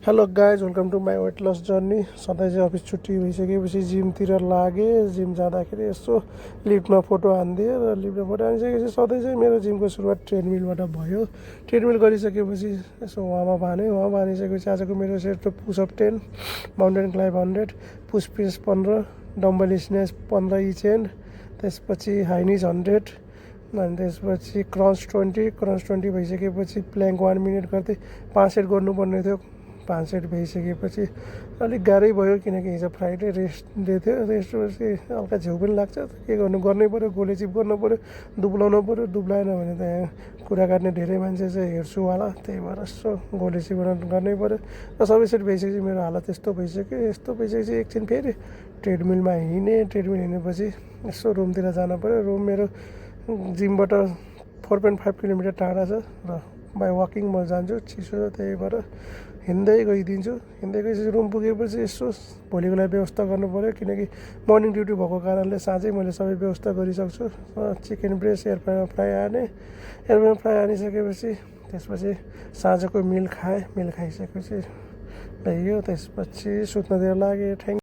Hello guys welcome to my weight loss journey. सधैँ चाहिँ office छुट्टी भइसकेपछि जिमतिर लागेँ। जिम जाँदाखेरि यसो लिफ्टमा फोटो हानिदिएँ र लिफ्टमा फोटो हानिसकेपछि सधैँ चाहिँ मेरो जिमको सुरुवात ट्रेडमिलबाट भयो। ट्रेडमिल गरिसकेपछि यसो वार्मअप हानेँ। वार्मअप हानिसकेपछि आजको मेरो सेट त push-up 10, mountain climb 100, push press 15, dumbbell snatch 15 each and, त्यसपछि हाई निज 100, अनि त्यसपछि क्रन्च 20 भइसकेपछि प्ल्याङ्क 1 मिनट गर्दै 5 सेट गर्नुपर्ने थियो। 5 सेट भइसकेपछि अलिक गाह्रै भयो किनकि हिजो फ्राइडे रेस्ट डे थियो। रेस्टपछि हल्का झ्याउ पनि लाग्छ। के गर्नु, गर्नै पऱ्यो। गोले चिप गर्नु पऱ्यो, दुब्लाउनु पऱ्यो। दुब्लाएन भने त यहाँ कुरा काट्ने धेरै मान्छे चाहिँ हेर्छु होला, त्यही भएर यसो गोले चिप गर्नै पऱ्यो। र सबै सेट भइसकेपछि मेरो हालत यस्तो भइसक्यो। यस्तो भइसकेपछि एकछिन फेरि ट्रेडमिलमा हिँडेँ। ट्रेडमिल हिँडेपछि यसो रुमतिर जानु पऱ्यो। रुम मेरो जिमबाट 4.5 किलोमिटर टाढा छ र बाई वाकिङ म जान्छु। चिसो छ त्यही भएर हिँड्दै गइदिन्छु। हिँड्दै गएपछि रुम पुगेपछि यसो भोलिको लागि व्यवस्था गर्नु पऱ्यो किनकि मर्निङ ड्युटी भएको कारणले साँझै मैले सबै व्यवस्था गरिसक्छु। चिकन ब्रेस्ट एयरफ्रायरमा फ्राई हानेँ। एयरफ्रायरमा फ्राई हानिसकेपछि त्यसपछि साँझको मिल खाएँ। मिल खाइसकेपछि भइयो। त्यसपछि सुत्नतिर लागेँ।